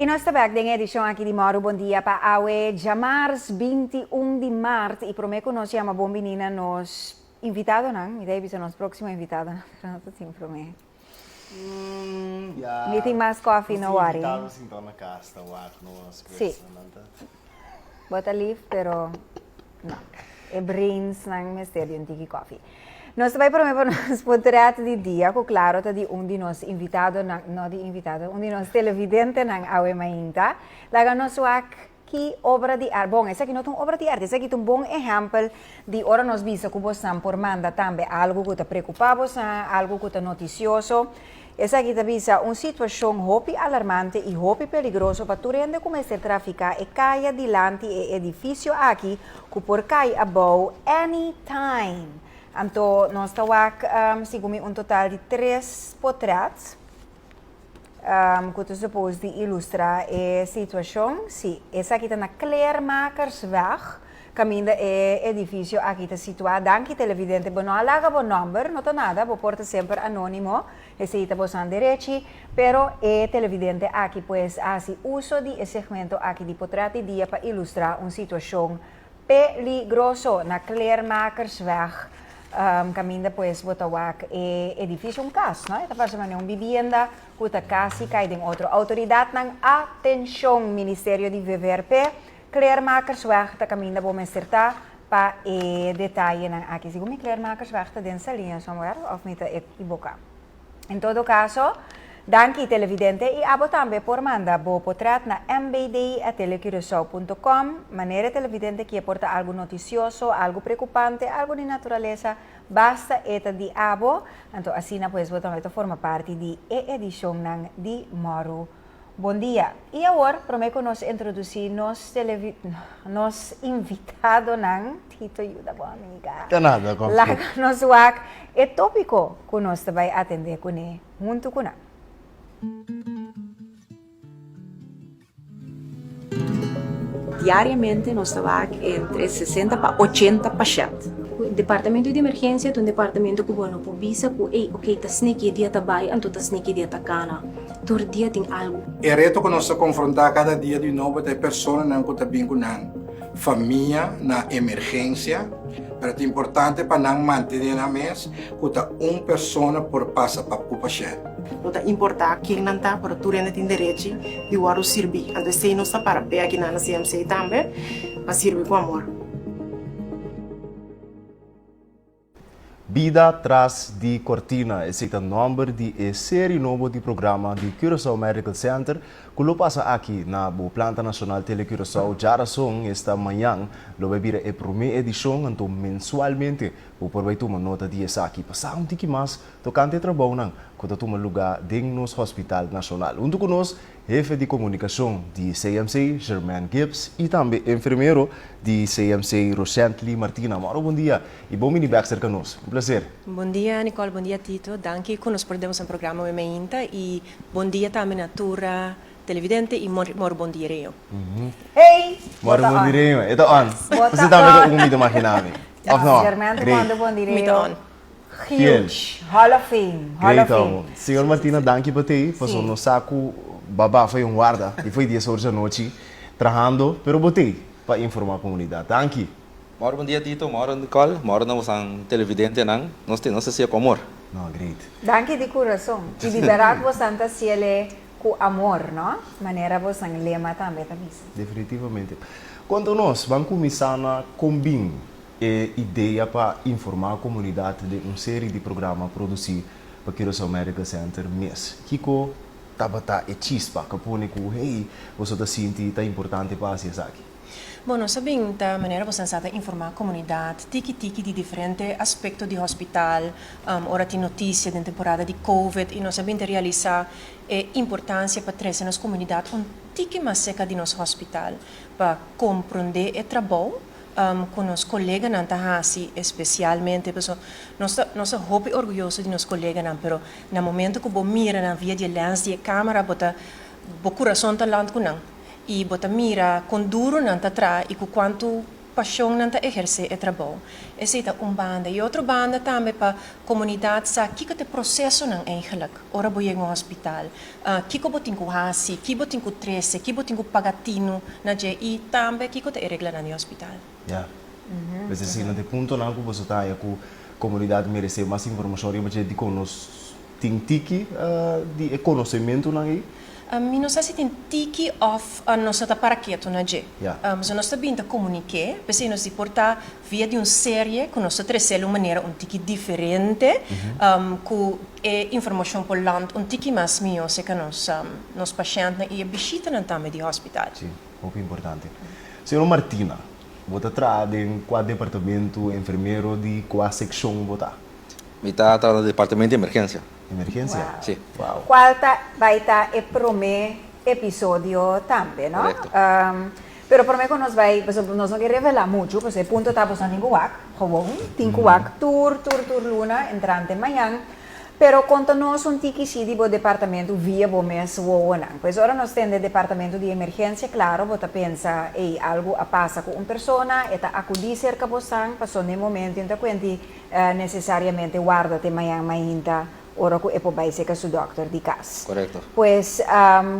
I nos ta bek den e edishon aki di Mòru Bon Dia pa awe djamars 21 di mart i promé ku nos yama bon bini na nos invitadonan, mi ta bisa nos próksimo invitadonan pero no ta tin promé. Ya. Mi tin mas kòfi, no worry. Nos tin invitado sintá na kas ta wak nos Sí. pues nan ta. Bo ta lif pero no. E brainsnan mester di un tiki kòfi. Nos ta bai promé pa nos potret di dia ku klaro ta di un di nos invitadonan, no di invitado, un di nos televidentenan awe mainta. Laga nos wak ki obra di arte, bon esaki no ta un obra di arte, esaki ta un bon ehèmpel di ora nos bisa ku bosnan por manda tambe algu ku ta preokupá bosnan, algu ku ta notisioso. Esaki ta bisa un situashon hopi alarmante i hopi peligroso pa tur hende ku mester trafiká e kaya dilanti e edifisio aki ku por kai abou any time. Anto nos ta wak segun mi un total di tres potret ku ta supos di ilustrá e situashon. Si, esaki ta na Kleermakersweg kaminda e edifisio aki ta situá. Danki televidente, bo no a laga bo nòmber, no ta nada, bo por ta semper anónimo, esei ta bosan derechi, pero e televidente aki pues a hasi uso di e segmento aki di Potret di Dia pa ilustrá un situashon peligroso na Kleermakersweg, kaminda pues bo ta wak e edifisio, un kas, no? E ta parse manera un bibienda ku ta kasi kai den otro. Outoridatnan, atenshon! Ministerio di VVRP Kleermakersweg ta kaminda bo mester ta pa e detayenan aki. Segun mi Kleermakersweg ta den Saliña somewhere of mi ta ekiboká. En todo kaso, danki televidente i abo tambe por manda bo potret na mbd@telecuraçao.com. Manera e televidente kie por ta algu notisioso, algu preokupante, algu di naturalesa, basta e ta di abo. Anto asina pues bo tambe ta forma parti di e edishonnan di Mòru Bon dia. I awor, promé ku nos introdusí nos televi nos invitadonan, Tito yuda bo amiga. Ta nada, kom. Laga nos wak e tópiko ku nos ta bai atendé kuné huntu ku nan. Diariamente nos ta wak entre 60 pa 80 pashènt. Departamento di emergensia ta un departamento ku bo no por bisa ku ey ok ta sneki e dia ta bai anto ta sneki e dia ta kana. Tur dia tin algu. E reto ku nos ta konfrontá kada dia di nobo ta e personanan ku ta bin ku nan famia na emergensia, pero ta importante pa nan mantené nan mes ku ta un persona por pasa pa ku pashènt. No ta importá ken nan ta, pero tur hende tin derechi di wòrdu sirbí. Anto esei nos ta para p'e akinan na CMC tambe, pa sirbi ku amor. Bida tras di kortina, esei ta nòmber di e seri nobo di programa di Curaçao Medical Center ku lo pasa aki na bo planta nashonal Tele Curaçao djarason esta mañan lo bai bira e promé edishon anto mensualmente bo por bai tuma nota di esaki pa sa un tiki mas tokante e trabounan ku ta tuma lugá den nos hospital nashonal. Huntu ku nos Hefe di komunikashon di CMC, Germaine Gibbs i tambe enfermero di CMC, Rosently Martina. Mauro bon dia i bon bini bek serka nos. Un plaser. Bon dia Nicole, bon dia Tito. Danki ku nos por den boso programa awe mainta i bon dia tambe na tur televidente i Mauro bon dia Reño. Hey! Mauro Bo ta bon on. dia Reño. E ta on. Bo ta Bo tambe ta on. un mi ta magina mi. Of no? Germaine ta Great. manda bon dia Mi ta Reño. on. Huge. Hall of Fame. Hall Great of Fame. amo. Señor Martina danki pa tei, pasobra Sí. nos sa ku baba foi un warda i foi dies or anochi trahando, pero bo tei pa informa komunidat. Danki. Mòru bon dia Tito, mòru Nicole, mòru na bosan televidentenan, nos te nos ta sia ku amor. No, great. Danki di kurason. I di bèrdat bosan ta siele ku amor, no? Manera bosan lema tambe ta bisa. Definitivamente. Konta nos, ban kuminsá na kon bin E idea pa informá komunidat den un seri di programa produsí pa Curaçao Medical Center mes. Kiko tabata e chispa ku pone ku hey, boso ta sinti ta importante pa hasi esaki? Bon, nos a bin ta manera boso sa ta informá komunidat tiki tiki di diferente aspekto di hospital ora tin notisia den temporada di covid i nos a bin ta realisá e importansia pa trese nos komunidat un tiki mas serka di nos hospital pa komprondé e trabou ku nos koleganan ta hasi espesialmente pasobra nos ta nos ta hopi orguyoso di nos koleganan pero na momento ku bo mira nan via di e lens di e kamera bo ta bo kurason ta land ku nan i bo ta mira kon duru nan ta traha i ku kuantu. pashon nan ta ehersé e trabou. Esei ta un banda. I otro banda tambe pa komunidat sa kiko ta e prosesonan eigenlijk ora bo yega un hospital. Kiko bo tin ku hasi, ki bo tin ku trese, ki bo tin ku paga tinu na dje i tambe kiko ta e reglanan di hospital. Ya. Es desir, na te puntonan ku boso ta haña ku komunidat meresé mas informashon riba dje dikon nos tin tiki di e konosementunan ei? Mi no sa si tin tiki òf nos no ta para ketu na dje. So nos ta bin ta komuniké, p'esei nos di por ta via di un serie ku nos ta trese el un manera un tiki diferente ku e informashon por land un tiki mas mihó serka nos nos pashèntnan i e bishitanan tambe di hòspital. Sí, hopi importante. Señor Martina, bo ta traha den kua departamentu, enfermero di kua sekshon bo ta? Mi ta traha na departamento di emergensia. Emergensia? Si. Wow. Cual ta bay ta e prome episodio tambe, no? Correcto. Pero prome cu nos bay, pasobra nos no ke revela mucho, pasobra e punto ta boso tin cu wak, gewoon tin cu wak tur, tur, tur luna entrante mañan. Pero conta nos un tiki si di bo departamento via bo mes wowonan. Pues ora nos tende departamento di emergencia, claro, bo ta pensa, ey, algo a pasa cu un persona, e ta acudi cerca bosan, pasobra n'e momento ta cuenti Nesesariamente warda te mañan mainta ora ku e por bai seka su dòkter di kas. Korekto. Pues,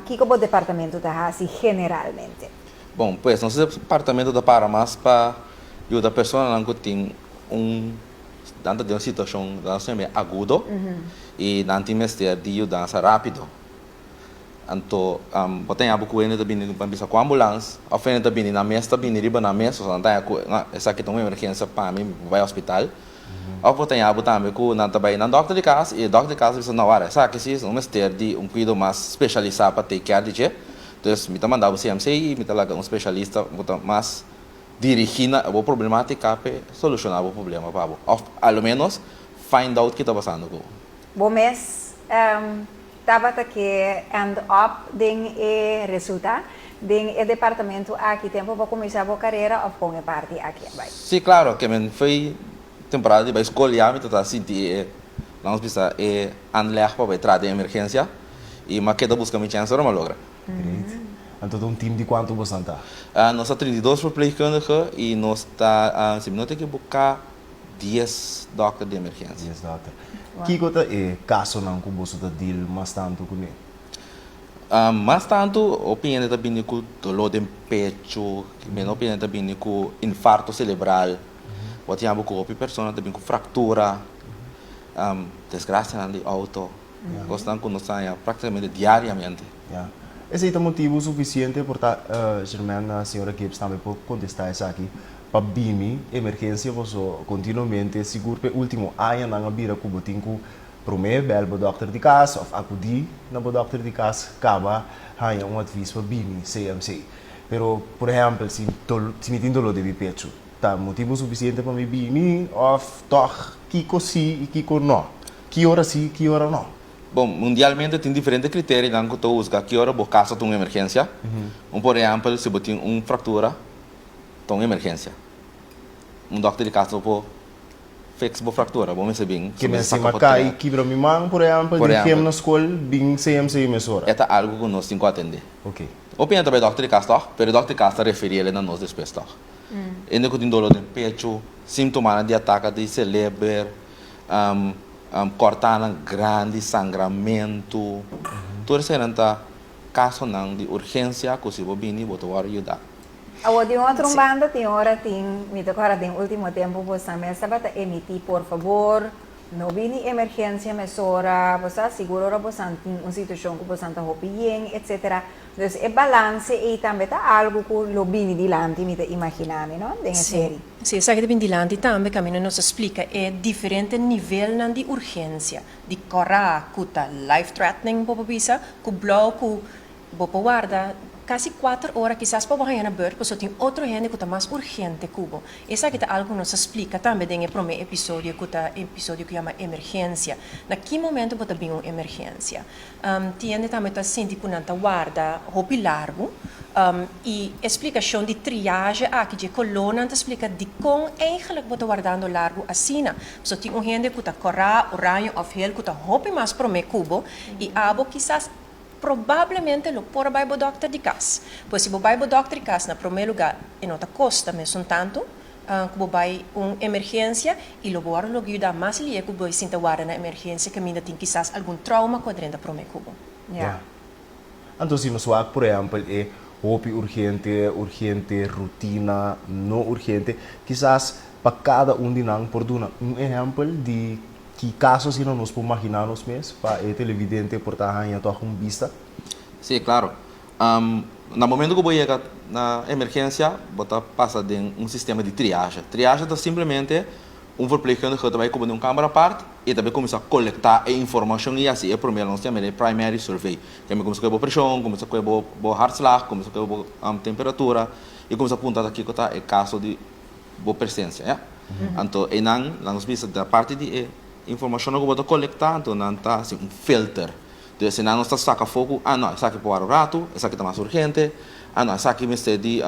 kiko bo departamento ta hasi generalmente? Bon, pues nos departamento ta para mas pa yuda personanan ku tin un, nan ta den un situashon, nan ta yama agudo i nan tin mester di yudansa rápido. Anto bo ta yabu ku hende ta bini pa bisa ku ambulans òf hende ta bini nan mes ta bini riba nan mes, pasobra nan ta haña ku esaki ta un emergensia pa mi, mi por bai hospital. Òf bo ta yabu tambe ku nan ta bai nan dòkter di kas i e dòkter di kas ta bisa no wara esaki si no mester di un kuido mas speshalisá pa take care di dje. Entonces mi ta manda bo CMC i mi ta laga un speshalista ku ta mas dirigí na bo problematika p'e solushoná bo problema pa bo òf a lo menos find out ki ta pasando ku bo. Bo mes Tabata ke end up den e resulta den e departamento aki tempo bo cuminsa bo carera of con e parti aki a bay? Sí, claro, ke men foi temporada di bay scol ya mi ta ta sinti e, lanos bisa, e aanleg pa bay traha den emergencia y m'a keda busca mi chens ora m'a logra. Great. Anto ta un team di cuanto bosan ta? Nos ta 32 verpleegkundige y nos ta, si mi no ta ekiboca, 10 dokter di emergensia. 10 dokter. Kiko ta e kasonan ku boso ta deal mas tantu kuné? Mas tantu hopi hende ta bini ku doló den pechu, meno hopi hende ta bini ku infarto selebral. Bo ta yama ku hopi persona ta bini ku fraktura, desgrasianan di outo, kosnan ku nos ta haña praktikamente diariamente. Ya. Esei ta motibu sufisiente por ta, Germaine, señora Gibbs tambe por kontestá esaki, pa bini emergensia boso kontinuamente, sigur p'e último añanan a bira ku bo tin ku promé bèl bo dòkter di kas òf akudí na bo dòkter di kas kaba haña un advis pa bini CMC. Pero, por ehèmpel, si si mi tin doló den mi pechu, ta motibu sufisiente pa mi bini òf tòg kiko sí i kiko nò? Ki ora sí, ki ora nò? Bon, mundialmente tin diferente kriterionan ku ta husga ki ora bo kaso ta un emergensia. Un por ehèmpel, si bo tin un fraktura, ta un emergensia. Un dòkter di kas no por fix bo fraktura, bo mester bin, Ke men si m'a kai kibra mi man, por ehèmpel, Por den ehèmpel. gym na skol, bin CMC mesora. E ta algu ku nos tin ku atendé. Oké. Hopi hende ta bai dòkter di kas tòg, pero e dòkter di kas ta referí el na nos despues tòg. Hende ku tin doló den pechu, síntomanan di ataka di seleber, kòrtanan grandi, sangramentu, tur eseinan ta kasonan di urgensia ku si bo bini bo ta wòrdu yudá. Awor di un otro banda tin ora tin, mi ta kòrda den último tempu bosan mes tabata emití por fabor no bini emergensia mesora, bo sa sigur ora bosan tin un situashon ku bosan ta hopi yen etcetera. Dus e balanse ei tambe ta algu ku lo bini dilanti mi ta imaginá mi no den e seri. Sí, esaki ta bin dilanti tambe kaminda nos a splika e diferente nivelnan di urgensia, di kòrá ku ta life threatening bo por bisa, ku blou ku bo por warda kasi kuater ora kisas pa bo haña na bùrt pasobra tin otro hende ku ta mas urgente ku bo. Esaki ta algu ku nos a splika tambe den e promé episodio ku ta episodio ku yama emergensia. Na ki momento bo ta bin un emergensia? Tin hende tambe ta sinti ku nan ta warda hopi largu i e splikashon di triage aki dje kolónan ta splika dikon eigentlik bo ta wardando largu asina. Pasobra tin un hende ku ta kòrá, oraño òf hel ku ta hopi mas promé ku bo i abo kisas. probablemente lo por a bai bo dòkter di kas. Pues si bo bai bo dòkter di kas na promé lugá e no ta kosta mesun tantu ku bo bai un emergensia i lo bo wòrdu loke yuda mas lihe ku bo bai sinta warda na emergensia kaminda tin kisas algun trauma ku a drenta promé ku bo. Ya. Anto si nos wak por ehèmpel e hopi urgente, urgente, rutina, no urgente, kisas pa kada un di nan por duna un ehèmpel di ki kaso asina nos por maginá nos mes pa e televidente por ta haña tòg un bista. Sí, klaro. Na momento ku bo yega na emergensia, bo ta pasa den un sistema di triage. Triage ta simplemente un verpleegkundige ta bai ku bo den un kamber apart i ta bai kuminsá kolektá e informashon i hasi e promé, nos ta yama e primary survey. Ke mi kuminsá kue bo preshon, kuminsá kue bo bo hartslag, kuminsá kue bo temperatura i kuminsá punta ta kiko ta e kaso di bo presensia, ya. Anto einan nan nos bisa ta parti di e informashonnan ku bo ta kolektá, anto nan ta hasi un filter. Entonces esei nan nos ta saka afó ku, ah no, esaki por wòrdu ratu, esaki ta mas urgente, ah no, esaki mester di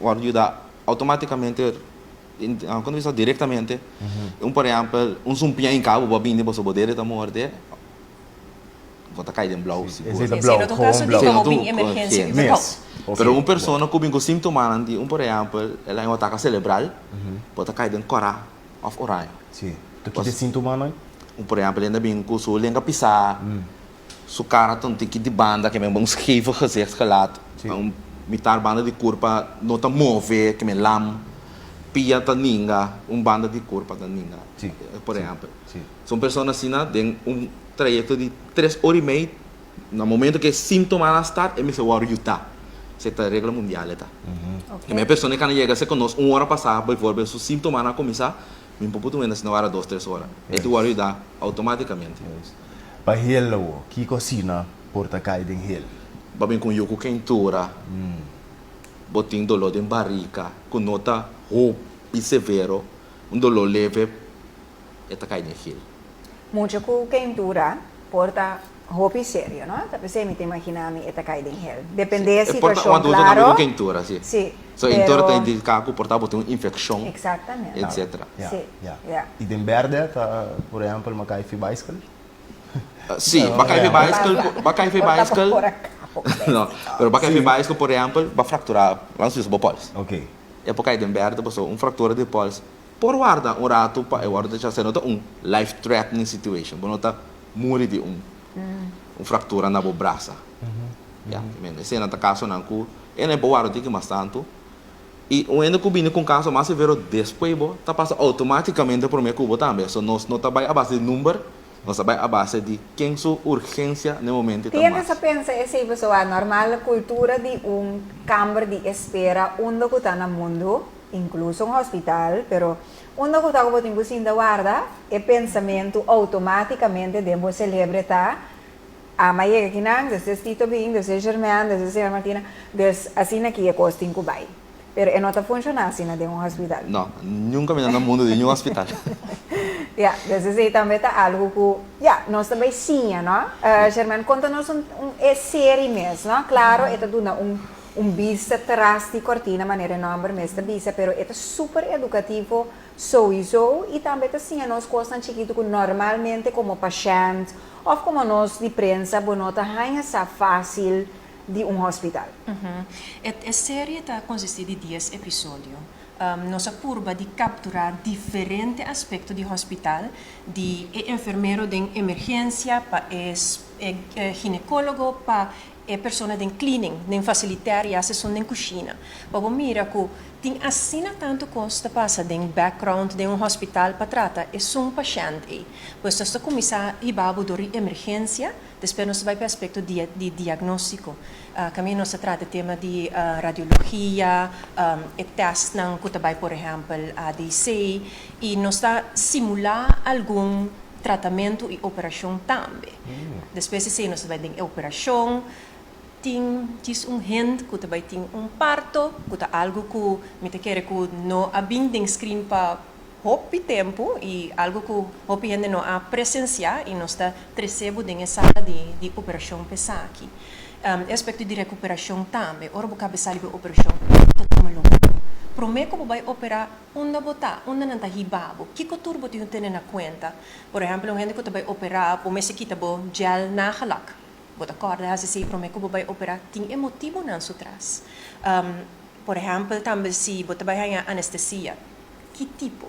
wòrdu yuda outomátikamente, kon ta bisa, direktamente. Un por ehèmpel, un sumpiña hinká bo, bo a bini boso bo dede ta morde, bo ta kai den blou sigur. Esei ta blou, gewoon blou. Esei no ta un kaso di pa bo bin emergensia überhaupt. Pero un persona ku bin ku síntomanan di un por ehèmpel, el a haña un ataka selebral, bo ta kai den kòrá òf oraño. Sí. Ta kiko e síntomanan? Un por ehèmpel, hende a bin ku su lenga pisá, su kara ta un tiki di banda, ke men un scheve gezicht gelaat, un mitar banda di kurpa no ta move, ke men lam, pia ta ninga, un banda di kurpa ta ninga, por ehèmpel. So un persona asina den un trayekto di tres ora i mei, na momento ku e síntomanan a start, e mester wòrdu yudá. Esei ta regla mundial e ta. E men persona e kana yega serka nos un ora pasá, bijvoorbeeld, su síntomanan a kuminsá, Mi por put un hende asina wara dos tres ora. E ta wòrdu yuda outomátikamente. Pa hel awo, kiko asina por ta kai den hel? Bo bin ku un yu ku keintura, bo tin doló den barika ku no ta hopi severo, un doló leve, e ta kai den hel. Mucha ku keintura por ta hopi serio, no? Ta p'esei mi ta imagina mi e ta kai den hel. Depende e E por ta un situashon, adulto tambe klaro. ku keintura, si. Si, So keintura ta pero. indiká ku por ta bo tin un infekshon, Eksaktamente. etsetera. Ya, Si, ya. ya. I den bèrdè ta, por ehèmpel, m'a kai fi baiskel? Si, b'a kai fi baiskel, b'a kai fi Por ta baiskel. por a kapo kabes. No, pero b'a kai fi Si. baiskel, por ehèmpel, b'a frakturá, laat nos bisa bo pòls. Oké. E por kai den bèrdè pasobra un fraktura di pòls por warda un ratu pa e wòrdu rechasá. No ta un life threatening situation. Bo no ta muri di un un fraktura na bo brasa. Ya, men esei nan ta kasonan ku e no por warda tiki mas tantu. I un hende ku bini ku un kaso mas severo despues bo ta pasa outomátikamente promé ku bo tambe. So nos no ta bai a base di number, nos ta bai a base di ken su urgensia na e momento ta Tin hende mas. sa pensa esei pasobra normal kultura di un kamber di espera unda ku ta na mundu, inkluso un hospital, pero Unda ku ta ku bo tin ku sinta warda, e pensamentu outomátikamente den bo selebre ta, Ama yega kinan, dus es Tito bin, dus es Germain, dus es señora Martina, dus asina aki e kos tin ku bai. Pero e no ta funshoná asina den un hospital. No, nunka mi na na mundu di niun hospital. Ya, dus esei tambe ta algu ku, ya, nos ta bai siña, no? Germain, konta nos un un e seri mes, no? Klaro e ta duna un Un bista tras di kortina manera e nòmber mes ta bisa, pero e ta super edukativo souiso i tambe ta siña nos kosnan chikitu ku normalmente komo pashènt òf komo nos di prensa bo no ta haña sa fásil di un hospital. E serie ta konsistí di dies episodio. Nos a purba di kapturá diferente aspekto di hospital, di e enfermero den emergensia pa e ginekólogo pa E persona den cleaning, den facilitair y hasta esun den cushina. Pa bo mira cu tin asina tanto cos ta pasa den background den un hospital pa trata esun pashent ey. Pues nos ta cuminsa hiba bo dor di emergencia, despues nos ta bay pa e aspecto di di diagnostico. Caminda nos ta trata e tema di radiologia, e testnan cu ta bay por ehempel ADC y nos ta simula algun tratamentu i operashon tambe. Despues di esei nos ta bai den e operashon. Tin djis un hende ku ta bai tin un parto, ku ta algu ku mi ta kere ku no a bin den screen pa hopi tempu i algu ku hopi hende no a presensiá i nos ta trese bo den e sala di di operashon pa esaki. E aspekto di rekuperashon tambe, ora bo kabesá riba e operashon, kiko ta tuma lugá? Promé ku bo bai operá, Unda bo ta? Unda nan ta hiba bo? Kiko tur bo tin ku tene na kuenta? Por ehèmpel, un hende ku ta bai operá, bo mester kita bo gel nagelak. Bo ta kòrda hasi esei promé ku bo bai operá? Tin e motibunan su tras. Por ehèmpel tambe si bo ta bai haña anestesia, ki tipo?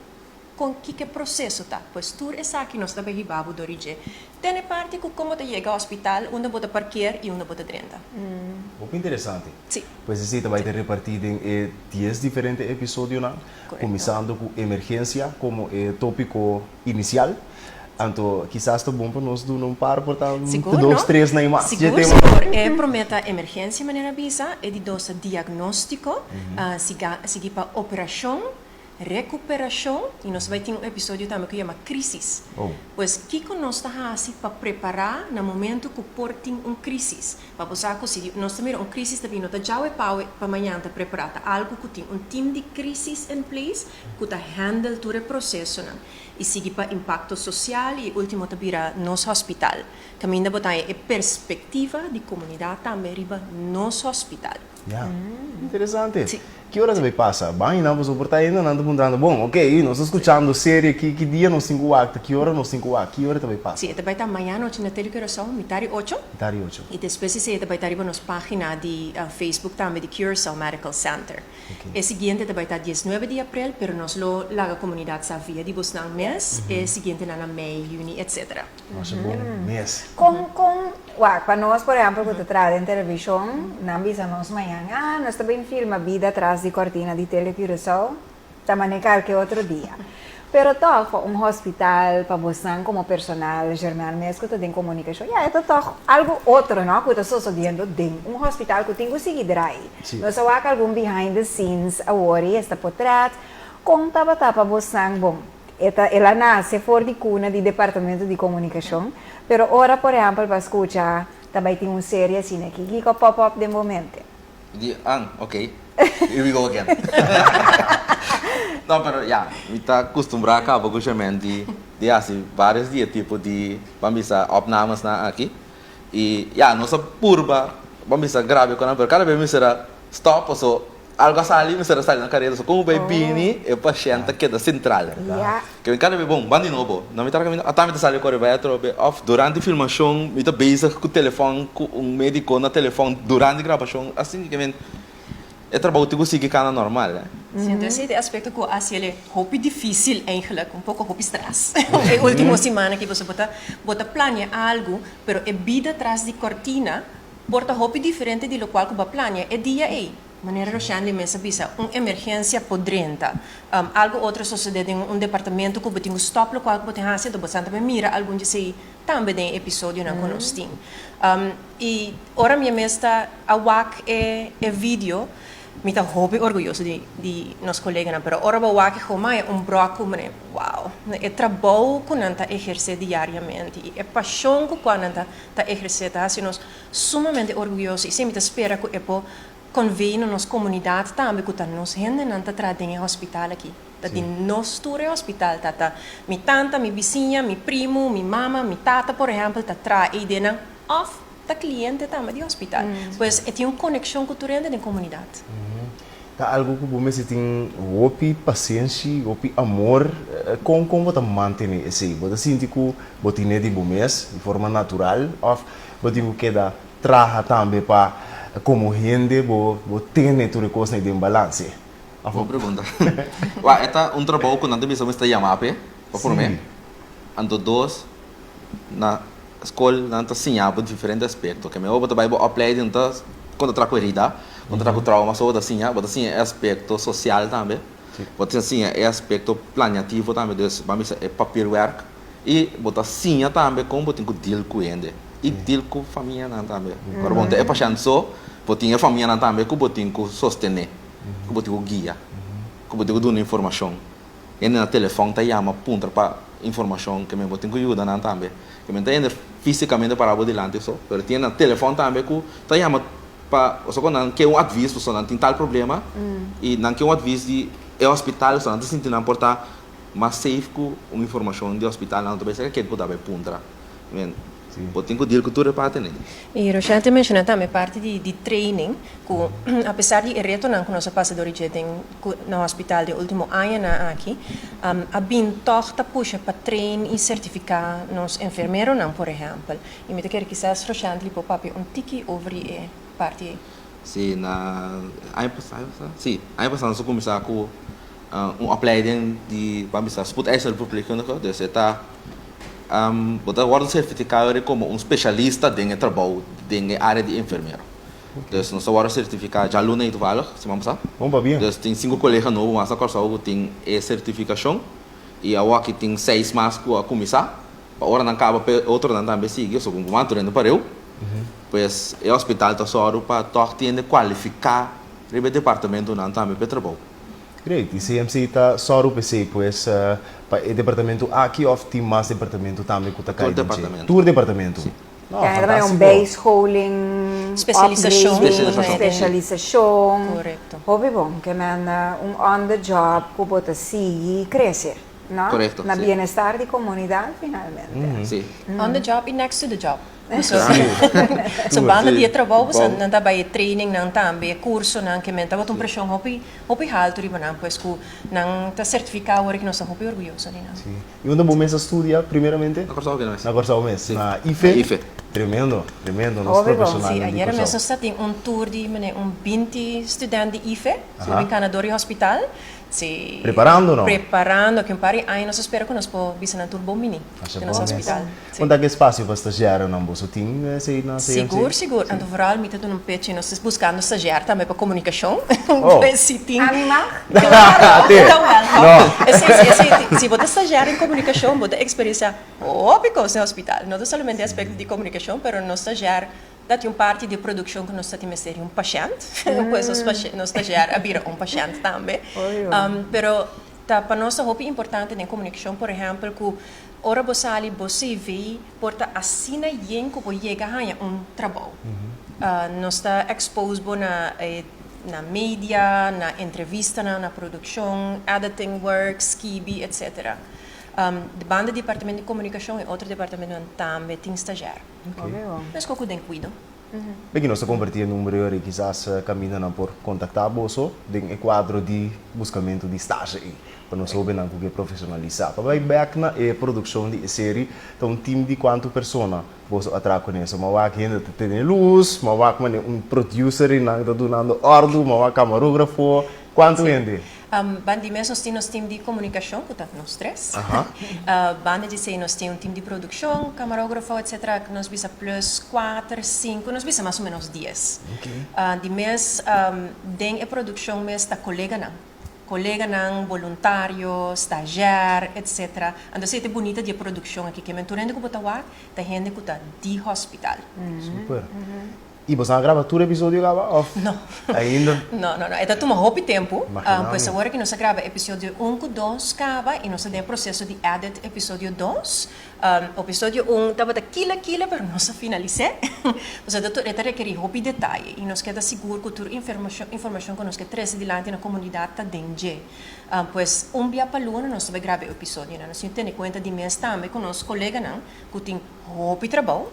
Kon kiko e proseso ta? Pues tur esaki nos ta bai hiba bo dor di dje. Tene parti ku kon bo ta yega hospital, unda bo ta parkeer i unda bo ta drenta. Hopi interesante. Sí. Pues esei ta bai ta repartí den e dies diferente episodionan, kuminsando ku emergensia komo e tópiko inisial. Anto kisas ta bon pa nos duna un par por ta un Sigur, dos, no? tres na i mas dje Sigur, tema. sigur. E promé ta emergensia manera a bisa, e di dos ta diagnóstiko, siga sigui pa operashon, Rekuperashon, i nos bai tin un episodio tambe ku yama Krisis. Pues kiko nos ta hasi pa prepará na momentu ku por tin un krisis? Pa bo sa ku si nos ta mira un krisis ta bin no ta djawe pawe pa mañan ta prepará, ta algu ku tin un tim di krisis in place ku ta handle tur e prosesonan i sigui pa impakto sosial i ultimo ta bira nos hospital kaminda bo ta haña e perspektiva di komunidat tambe riba nos hospital. Ya, interesante. Sí. Ki ora ta bay pasa? Ban y nan pasobra por ta ainda nan ta puntrando, bon, ok, nos ta scuchando serie ki, ki dia nos tin cu wak, ta ki ora nos tin cu wak, ki ora ta bay pasa? Sí, e ta bay ta mañana nochi na Tele Curaçao, mitar di ocho. Mitar di ocho. Y despues esey e ta bay ta riba nos pagina di Facebook tambe di Curaçao Medical Center. Ok. E siguiente ta bay ta diesnuebe di april, pero nos lo laga comunidad sa via di bosnan mes, e siguientenan na mei, juni, etcetera. Masha bon mes. Kon kon wak pa nos por ehempel ku ta traha den televishon nan bisa nos mañan ah nos ta bin filma bida tras di kortina di Tele Curaçao ta mane kalke otro dia pero tòg pa un hospital pa bosnan komo personal Germain mes ku ta den komunikashon ya e ta tòg algu otro no ku ta sosodiendo den un hospital ku tin ku sigui drai nos a wak algun behind the scenes awor i esta potret kon tabata pa bosnan bon. E ta el a nase for di kuna di departamento di komunikashon, pero ora por ehèmpel bo a skucha ta bai tin un serie asina aki, kiko a pop up den bo mente? Di, ah, ok, here we go again. No, pero ya, mi ta kustumbrá kaba ku Germain di di hasi vários di e tipo di, ban bisa, opnamesnan aki. I ya, nos a purba, ban bisa, grabia ku nan, pero kada bes mi mester a stòp paso Algo a sali, mester a sali na kareda. So komo bay bini, e pashènt ta keda sentral. Ke mi kada be bon, ban di nobo. Na mitar kaminda, ata mi ta sali kore bay atrobe. Òf durante filmashon mi ta bezig ku telefòn ku un médiko na telefòn durante grabashon. Asin ke men e trabou tin ku sigui kana normal. Si, entonces esei ta e aspekto ku a hasi el hopi difísil eigenlijk, un poko hopi strès. E último siman aki pasobra bo ta bo ta plania algu, pero e bida tras di kòrtina por ta hopi diferente di lokual ku bo a plania e dia ei. Manera Roshandy mes a bisa, un emergensia por drenta. Algu otro sosodé den un departamento ku bo tin ku stòp lokual ku bo tin hasi, anto bo sa tambe mira algun di esei tambe den e episodionan ku nos tin. I ora mi mes ta a wak e e video, mi ta hopi orguyoso di di nos koleganan, pero ora bo wak e gomaya un bròk ku mane, wow, e trabou ku nan ta ehersé diariamente i e pashon ku kua nan ta ta ehersé ta hasi nos sumamente orguyoso i si mi ta spera ku e por convey na nos comunidad tambe cu ta nos hendenan ta traha den e hospital aki. Ta di nos tur e hospital ta. Ta mi tanta, mi bisiña, mi primo, mi mama, mi tata por ehempel ta traha eydenan of ta cliente tambe di hospital. Pues e tin un conexion cu tur hende den comunidad. Ta algo cu bo mester tin hopi pasenshi, hopi amor. Con con bo ta mantene esey? Bo ta sinti cu bo tine di bo mes di forma natural of bo tin cu keda traha tambe pa como hende bo bo tene tur e cosnan den balance? Bon pregunta. Wak, e ta un trabou cu nan ta bisa mester yama p'e, pa prome. Anto dos, na skol nan ta siña bo diferente aspecto. Ke mehor bo ta bai bo opleiding ta con ta traha cu herida, con ta traha cu trauma, so bo ta siña, bo ta siña e aspecto social tambe, bo ta siña e aspecto planeativo tambe, dus ban bisa e papierwerk. I bo ta siña tambe kon bo tin ku deal ku hende i deal ku famianan tambe. Ora bo no ta e pashènt so, bo tin e famianan tambe ku bo tin ku sostené, ku bo tin ku guia, ku bo tin ku duna informashon. Hende na telefòn ta yama puntra pa informashon, ke men bo tin ku yuda nan tambe. Ke men ta hende físikamente pará bo dilanti so, pero tin hende na telefòn tambe ku ta yama pa, pasobra ku nan ke un advis, pasobra nan tin tal problema i nan ke un advis di e hospital, pasobra nan ta sinti nan por ta Mas safe ku un informashon di hospital nan ta bay saka ken ku ta bay puntra. Men. Bo tin ku deal ku tur e partenan. I Roshane ta menshoná tambe parti di di training ku apesar di e retonan ku nos a pasa dor di dje den ku na hospital den último añanan aki a bin tòg ta pusha pa train i sertifiká nos enfermeronan por ehèmpel. I mi ta kere kisas Roshane li por papia un tiki over di e parti ei. Sí, na aña pasá, aña pasá? Sí, aña pasá nos a kuminsá ku un opleiding di, ban bisa, spoedeisende verpleegkundige. Dus e ta, bo ta wòrdu sertifiká wèri komo un spesialista den e trabou den e área di enfermero. Dus nos a wòrdu sertifiká djaluna ei toevallig, siman pasá. Bon pabia. Dus tin sinku kolega nobo mas na Kòrsou ku tin e sertifikashon i awor aki tin seis mas ku a kuminsá. Pa ora nan kaba p'e otronan tambe sigui, so ku mas durante pareu. Pues e hospital ta sòru pa tòg tin hende kualifiká riba e departamentonan tambe p'e trabou. Great. I CMC ta sòru p'esei pues pa e departamento aki òf tin mas departamento tambe ku ta kai Tur den dje? departamento. Tur departamento. Si. No, Ja, e ta un fantástiko. bijscholing, Spesialisashon. upgrading, Spesialisashon. spesialisashon. Korekto. Hopi bon, ke men un on the job ku bo ta sigui krese. No? Correcto, Na sí. bienestar di comunidad finalmente. Sí. On the job y next to the job. So, Sí. so banda Sí. di e trabou, Bou. nan ta bai e trainingnan tambe, e cursonan, ke men tabata un presion hopi, hopi halto riba nan, pues cu nan ta certifica awor cu nos ta hopi orguyoso di nan. Sí. Y unda bo mes a studia primeramente? Na Corsou mes. Na Corsou mes, Sí. na IFE? Na IFE. Tremendo, tremendo, nos Hopi bon. profesionalnan Sí, di ayera mes Corsou. nos ta tin un tour di mene un 20 student di IFE, Aha. bin cana door di hospital. Si. Preparando no? Preparando, ki un par di aña nos a spera ku nos por bisa nan tur bon bini Masha den nos bon mes. hospital. Si. Kon ta ki espasio pa stagiairnan boso tin esei na CMC? Sigur, sigur. Anto vooral mi ta duna un pechi, nos ta buskando stagiair tambe pa komunikashon. Oh. Pues si tin. Ami mag? Klaro, Te. ta welkom. No. Esei si, esei si. Si bo ta stagiair den komunikashon, bo ta eksperensiá hopi kos den hospital. No ta solamente aspekto di komunikashon, pero nos stagiair Ta tin un parti di e produccion cu nos ta tin mester di un pashent, pues nos nos stagiair a bira un pashent tambe. Pero ta pa nos ta hopi importante den comunicacion, por ehempel, cu ora bo sali bo CV por ta asina yen cu bo yega haña un trabou. Nos ta expose bo na e na media, na entrevistanan, na produccion, editing work, skibi, etc. Di banda di departamento di comunicacion e otro departamentonan tambe tin stagiair. Meskos ku den kuido. P'e nos ta kompartí e number ei kisas kaminda nan por kontaktá boso den e kuadro di buskamentu di stasje ei pa nos hóbennan ku ke profeshonalisá. Pa bai bèk na e produkshon di e seri ta un tim di kuantu persona boso a traha kuné? So m'a wak hende ta tene lus, m'a wak manera un producer ei nan ta dunando òrdu, m'a wak kamarógrafo, kuantu hende? Banda di mes nos tin nos team di komunikashon ku ta nos tres. Banda di esei nos tin un team di produkshon, kamarógrafo etsetera, nos bisa plus kuater, sinku, nos bisa mas o menos dies. Di mes den e produkshon mes ta koleganan, koleganan, boluntario, stazjèr etsetera. Anto esei ta e bunita di e produkshon aki, ke men tur hende ku bo ta wak ta hende ku ta di hospital. Super. I boso a graba tur episodio kaba of No. ainda? No, no, no. E ta tuma hopi tempu. Imaginami. Pues awor ki nos a graba episodio un ku dos kaba i nos ta den e proseso di edit episodio dos. Episodio un tabata kila kila pero nos a finalis'é. Pasobra e ta rekerí hopi detaye i nos ke ta sigur ku tur informashon informashon ku nos ke trese dilanti na komunidat ta den dje. Pues un bia pa luna nos ta bai graba e episodionan. Nos tin tene kuenta di mes tambe ku nos koleganan ku tin Hopi trabou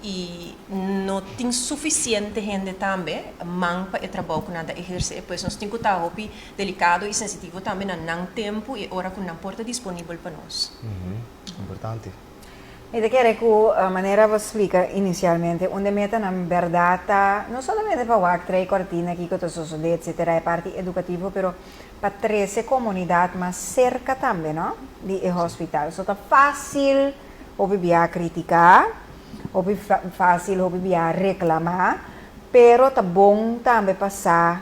y no tin suficiente hende tambe man pa e trabou cu nan ta eherce. Pues nos tin cu ta hopi delicado y sensitivo tambe na nan tempo y ora cu nan por ta disponibel pa nos. Importante. Mi ta kere cu manera bo splica inicialmente un de metanan berdad ta no solamente pa wak trae cortina kico ta sosode etcetera e parti educativo pero pa trece comunidad mas cerca tambe no di e hospital. So ta facil Hopi bia critica, hopi facil hopi bia reclama, pero ta bon tambe pa sa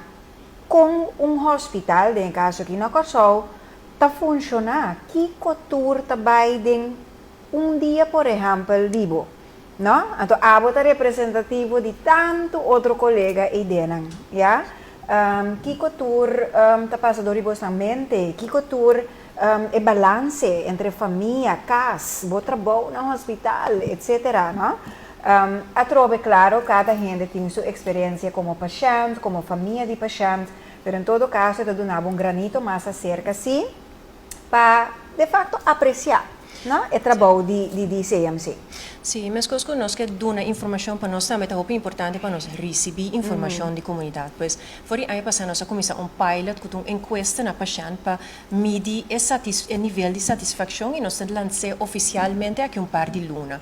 con un hospital, den e caso aki na Corsou, ta funciona, kico tur ta bay den un dia por ehempel di bo, no? Anto abo ta representativo di tanto otro colega eydenan, ya? Kico tur ta pasa door di bosnan mente, kico tur E balanse entre famia, kas, bo trabou na hospital, etcetera, no? Atrobe, klaro, kada hende tin su eksperensia komo pashènt, komo famia di pashènt, pero en todo kaso e ta duna bo un granito mas aserka si pa de fakto apresiá. No, e trabou di di di CMC. Sí, meskos ku nos ke duna informashon pa nos tambe ta hopi importante pa nos risibí informashon di komunidat. Pues, for di aña pasá nos a kuminsá un pilot ku ta un enkuesta na pashènt pa midi e satis e nivel di satisfakshon i nos ta lans'é ofisialmente aki un par di luna.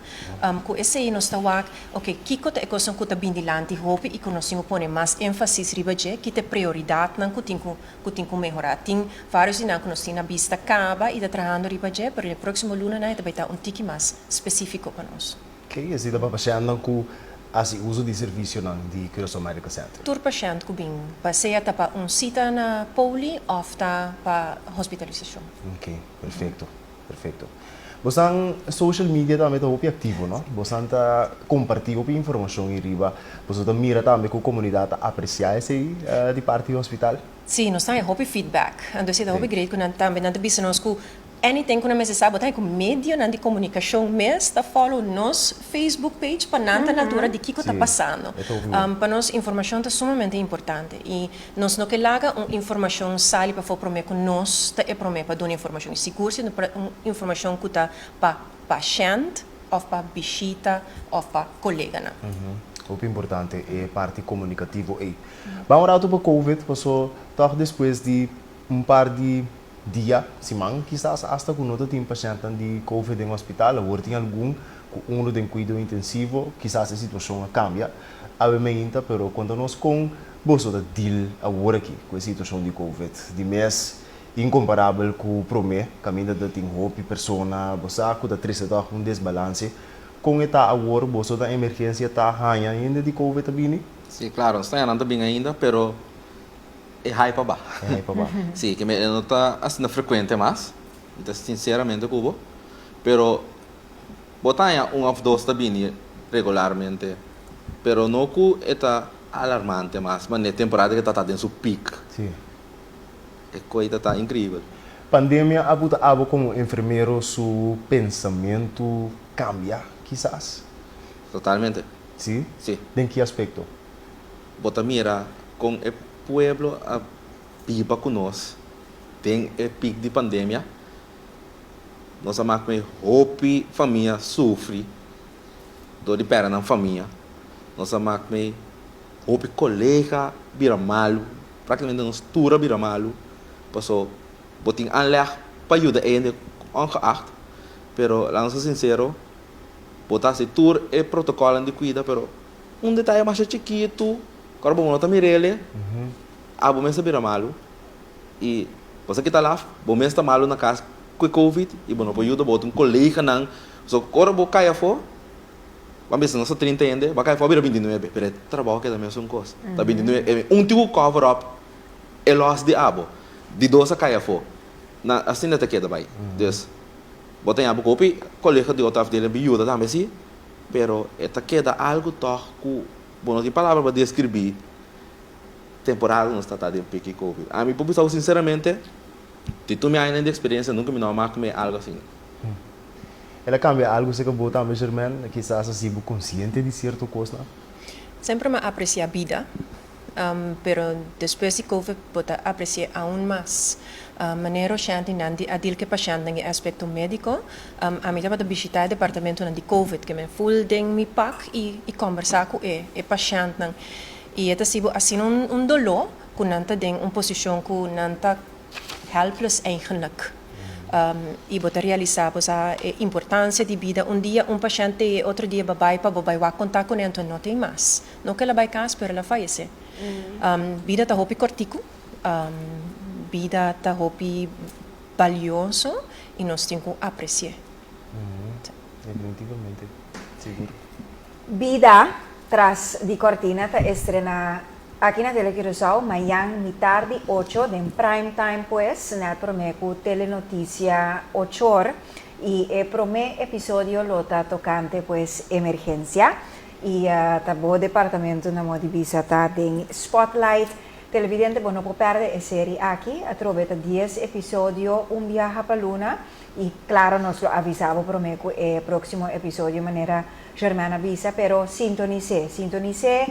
Ku esei nos ta wak, oke, kiko ta e kosnan ku ta bin dilanti hopi i ku nos tin ku pone mas énfasis riba dje, ki ta e prioridatnan ku tin ku ku tin ku mehorá. Tin vários di nan ku nos tin na bista kaba i ta trahando riba dje, pero den e próksimo lunanan e ta bai ta un tiki mas spesífiko pa nos. Ke esei ta pa pashèntnan ku hasi uso di servisionan di Curaçao Medical Center? Tur pashènt ku bin pa sea ta pa un sita na poli òf ta pa hospitalisashon. Oke, perfekto, perfekto. Bosan social media tambe ta hopi aktivo, no? Bosan ta kompartí hopi informashon ei riba. Boso ta mira tambe ku komunidat ta apresiá esei di parti di hospital? Sí, nos ta haña hopi feedback. Anto esei ta hopi great ku nan tambe nan ta bisa nos ku anything ku nan mester sa, bo ta haña ku medionan di komunikashon mes ta follow nos Facebook page pa nan ta na altura di kiko ta pasando. Pa nos informashon ta sumamente importante i Nos no ke laga un informashon sali pafó promé ku nos ta e promé pa duna informashon. I sigur si un informashon ku ta pa pashènt òf pa bishita òf pa koleganan. Hopi importante e parti komunikativo ei. Ban un ratu pa Covid, paso tòg despues di un par di dia, siman kisas asta ku no ta tin pashèntnan di Covid den hospital, awor tin algun ku unu den kuido intensivo, kisas e situashon a kambia awe meinta, pero konta nos kon boso ta deal awor aki ku e situashon di Covid di mes inkomparabel ku promé, kaminda ta tin hopi persona, bo sa ku ta trese tòg un desbalanse, kon e ta awor, boso ta emergensia ta haña hende di Covid ta bini? Sí, klaro, nos ta haña nan ta bini ainda, pero e hai pa ba. E hai pa ba. Sí, ke e no ta asina frekuente mas, mi ta sinseramente ku bo, pero Bo ta haña un òf dos ta bini regularmente, pero no ku e ta alarmante mas, ma n'e temporada ke ta ta den su pik. Sí. E koi ta ta inkribel. Pandemia a buta abo komo enfermero su pensamentu kambia kisas? Totalmente. Sí? Sí. Den ki aspekto? Bo ta mira kon e pueblo a biba ku nos den e pik di pandemia. Nos a mak me hopi famia sufri dor di pèrdè nan famia. Nos a mak me hopi kolega bira malu, praktikamente nos tur a bira malu, paso bo tin aanleg pa yuda e hende ongeacht, pero laga nos ta sinsero, bo ta hasi tur e protokòlnan di kuida, pero un detaye masha chikitu ku ora bo no ta mir'el, abo mes ta bira malu. I bo sa kita laf, bo mes ta malu na kas ku e covid i bo no por yuda bo otro koleganan. So ora bo kai afó, ban bisa nos ta 30 hende, bo a kai afó a bira 29, pero e trabou a keda mesun kos. Ta 29, e un tin ku cover up e lòs di abo, di dos a kai afó. Na asina ta keda bai. Dus bo ta yabi ku hopi kolega di otro afdeling bin yuda tambe si, pero e ta keda algu tòg ku bo no tin palabra pa deskribí. Temporada nos ta ta den piki covid. Ami por bisa bo sinceramente, di tur mi añanan di experiencia nunca mi no a mak me algo asina. El a cambia algo cerca bo tambe Germaine? Kisas a haci bo consciente di cierto cosnan? Semper mi a aprecia bida, pero despues di covid bo ta apreci'e aun mas. Manera Roshanty nan di a deal cu e pashentnan e aspecto medico, ami tabata bishita e departamentonan di covid, ke men full den mi pak y combersa cu e pashentnan. I e ta sibu asina un doló ku nan ta den un posishon ku nan ta helpless eigenlijk. I bo ta realisá bo sa e importansia di bida. Un dia un pashènt t'ei e otro dia bo bai pa bo bai wak kontak kuné anto no t'ei mas. No ku el a bai kas pero el a fayesé. Bida ta hopi kòrtiku, bida ta hopi balioso i nos tin ku apresi'é. Definitivamente, sigur. Bida Tras di Cortina ta estrena aki na Tele Curaçao mañan mitar di ocho den prime time pues, net prome cu Telenoticia ochor y e prome episodio lo ta tocante pues emergencia y ta bo departamento na modo di bisa ta den spotlight. Televidente bo no por perde e serie aki, atrobe ta dies episodio un biaha pa luna y claro nos lo avisa bo prome cu e proximo episodio manera Germain a bisa, pero sintonis'é, sintonis'é,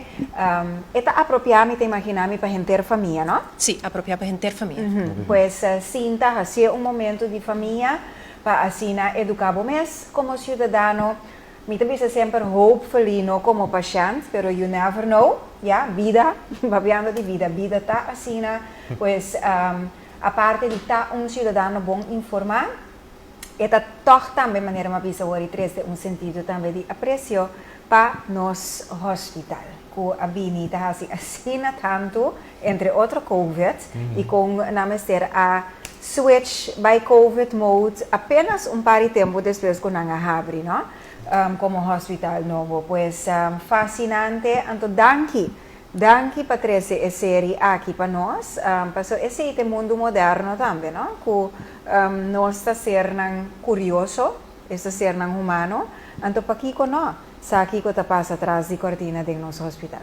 e ta apropiá mi ta imaginá mi pa henter famia, no? Sí, apropiá pa henter famia. Pues sinta, hasié un momento di famia. pa asina educa bo mes como ciudadano. Mi ta bisa semper hopefully no como pashent, pero you never know, ya, bida, papiando di bida, bida ta asina, pues aparte di ta un ciudadano bon informa, e ta tog tambe manera mi a bisa wor y trece un sentido tambe di aprecio pa nos hospital, cu a bini ta haci asina tanto, entre otro covid, y con nan mester a switch bay covid mode apenas un par di tempo despues cu nan a habri, no, como hospital nobo. Pues fascinante, anto danki, danki pa trece e serie aki pa nos, paso esey ta e mundo moderno tambe, no, cu nos ta sernan curioso, es ta sernan humano, anto pakico no sa kico ta pasa tras di cortina den nos hospital.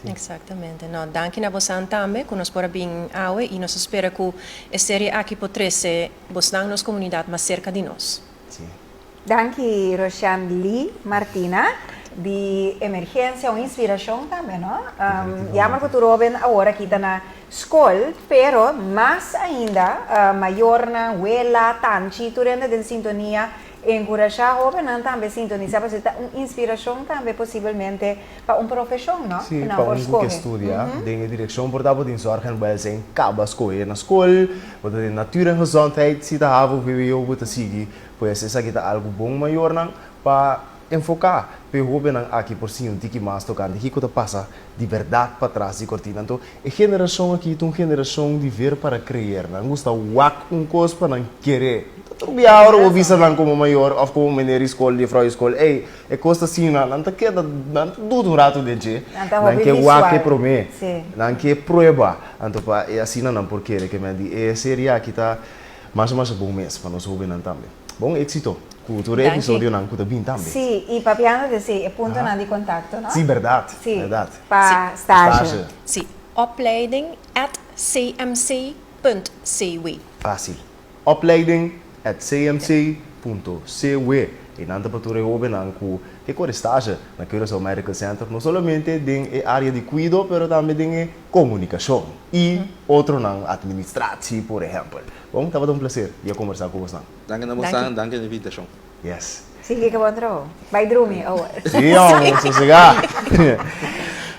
Exactamente. No, danki na bosan tambe cu nos por a bin awe y nos ta spera cu e serie aki por trece bosnan nos comunidad mas cerca di nos. Sí. Danki Roshan Lee Martina di Emergencia, un inspiracion tambe no. Jammer cu tur hoben awor aki ta na scol, pero mas ainda mayornan, wela, tanchi, tur hende den sintonia Enkurashá hóbennan tambe sintonisá pasobra ta un inspirashon tambe posibelmente pa un profeshon, no? Sí, Ku nan pa por un ku ke skohe. studia den e direkshon por ta bo tin zorg en welzijn kaba skohe na skol, bo ta den natuur en gezondheid, si ta havo vwo bo ta sigui, pues esaki ta algu bon mayornan pa enfoká p'e hóbennan aki por siña un tiki mas tokante kiko ta pasa di bèrdat patras di kortina. Anto e generashon aki ta un generashon di ver para creer. Nan gusta wak un kos pa nan kere. Ta tur bia ora bo bisa nan komo mayor òf komo meneer di skol, jefrou di skol, ey, e kos ta asina. Nan ta keda, nan ta duda un ratu den dje. Nan ta Nan hopi ke wak e visual. promé. Sí. Nan ke prueba. Anto pa e asina nan por kere. Ke men di e serie aki ta masha masha bon mes pa nos hóbennan tambe. Bon éxito ku tur e Danki. episodionan ku ta bin tambe. Sí, i papiando di sí, e puntonan di kontakto, no? Sí, bèrdat, Sí, bèrdat. pa stage. Sí, opleiding at cmc punt cw. Fásil. Opleiding at cmc punto cw. Einan ta pa tur e hóbennan ku ke kore stage na Curaçao Medical Center, no solamente den e área di kuido, pero tambe den e komunikashon i otronan, administratie por ehèmpel. Bon, tabata un placer di a kombersá ku bosnan. Danki na bosan, danki na invitashon. Yes. Sigui ke bon trabou. Bai drumi awor. Sí, hombre, sosegá.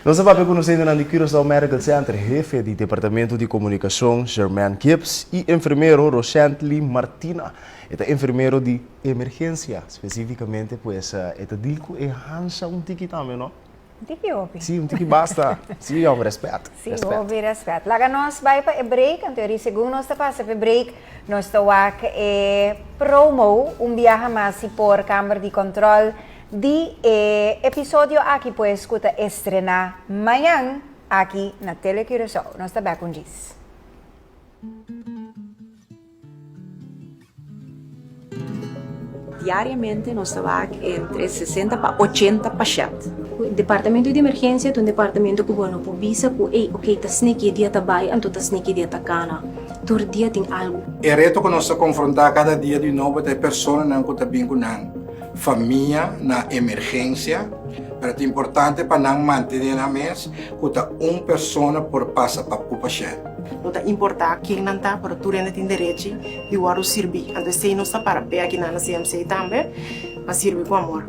Nos a papia ku nos hendenan di Curaçao Medical Center, hefe di departamento di komunikashon Sherman Gibbs i enfermero Roshantley Martina. E ta enfermero di emergensia, spesífikamente pues e ta deal ku e hansha un tiki tambe, no? Un tiki hopi. Sí, un tiki basta. Sí, hombre, respet. Sí, hopi respet. Laga nos bai pa e break, anto eri segun nos ta pasa pa e break, nos ta wak e promo un biaha mas si por kamber di control di e episodio aki pues ku ta estrena mañan aki na Tele Curaçao. Nos ta bek un djis. Diariamente nos ta wak entre sesenta pa ochenta pashènt. Departamento di emergensia ta un departamento ku bo no por bisa ku ey ok ta sneki e dia ta bai anto ta sneki e dia ta kana. Tur dia tin algu. E reto ku nos ta konfrontá kada dia di nobo ta e personanan ku ta bin ku nan famia na emergensia, pero ta importante pa nan mantené nan mes ku ta un persona por pasa pa ku pashènt. No ta importá ken nan ta, pero tur hende tin derechi di wòrdu sirbí. Anto esei nos ta para p'e akinan na CMC tambe, pa sirbi ku amor.